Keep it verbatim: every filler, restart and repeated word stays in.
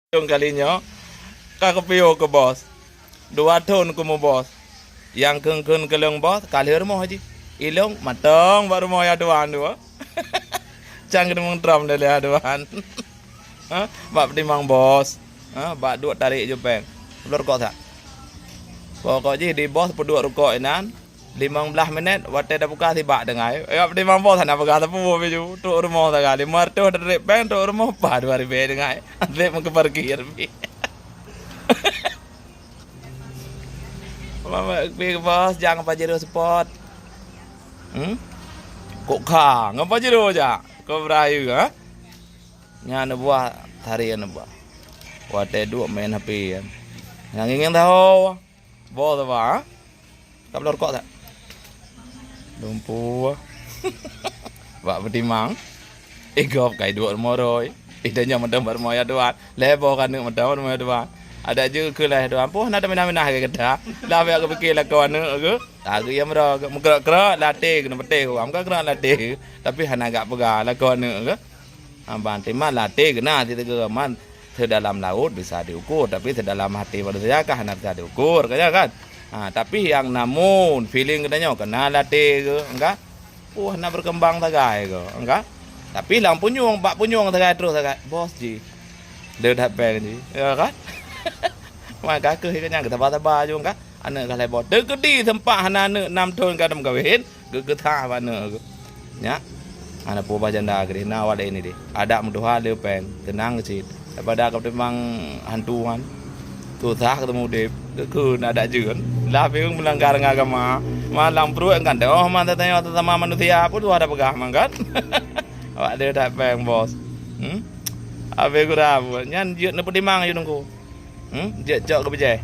Ujong kali nyoe, ka kupiôh keu bos. Dua thon kumubos. Nyang kheun-kheun keu lôn bos, ka lheueh rumoh jih. Ilôn mantong bak rumoh ya tuan tu. Cang keuneumeuntrom lé ya tuan. Ha? Bak peutimang bos. Ha? Bak duek tarék ju péng. Lôn rukok that. Pokok jih di bos peuduek rukok inan. Limong blaih minét, watèe tabuka sibak teungai. Ya, peutimang bos hana peugah sapeue biju. Trok rumoh sagai. Lima ratus tarék péng, trok rumoh paih dua ribèe teungai. Até meukeupar kir pih. Mama, pih bos, jangan Pajero support. Hmm? Kok ka? Ngon Pajero jak? Kok berayu, ha? Nyan neubuah, tari neubuah. Watèe duek main H P kan. Nyang ngieng tahu. Bos apa, ha? Ka bloe rukok tak? Lumpu. Bak peutimang. Eh, gob kai duek rumoh roi. Eh, dan nyoe mantong bak rumoh ya tuan. Lhèe boh aneuk mantong bak rumoh ya tuan. Adak jeuet keu lhèe tuan. Poh na taminah-minah keu gata. Lah biar kupikir lakoe aneuk keu. Lagèe nyang meudroe keu meukrok-krok latih keu neupeutéh ku. Bukan krok latih. Tapi hana gak peugah lakoe aneuk keu. Ha, ban teuma latih keu na sitigè man. Seudalam laôt bisa diukur, tapi seudalam hati manusia ka hana bisa diukur, kan, ya kan? Ha, tapi nyang namun feeling geutanyoe keu na latih keu, kan? Wah, na berkembang sagai keu, kan? Tapi lam punyueng, bak punyueng sagai terus sagai, bos jih. Lé that péng jih, ya kan? Maka keuh keu nyan, saba-saba ju, kan? Aneuk ka lhèe boh. Teukeudi seumpat hana aneuk nam thon ka meukawen, geugeutah bak aneuk geuh. Nyak, hana peue bah janda keudeh, na awak laén ideh. Adak meutuha lé péng, teunang cit. Daripada ka peutimang hantu nyan. Susah teumeuudép, geukheun adak jeuet. Lah pieng meulanggar ngon agama. Malam pruet kan, oh, man tanyoe sesama manusia, peue tuha tapeugah man kan? Awak lé that péng, bos. Hmm? Habéh gura buet. Nyan jeuet neupeutimang ju Teungku. Hmm? Jeuet cok keu bijéh.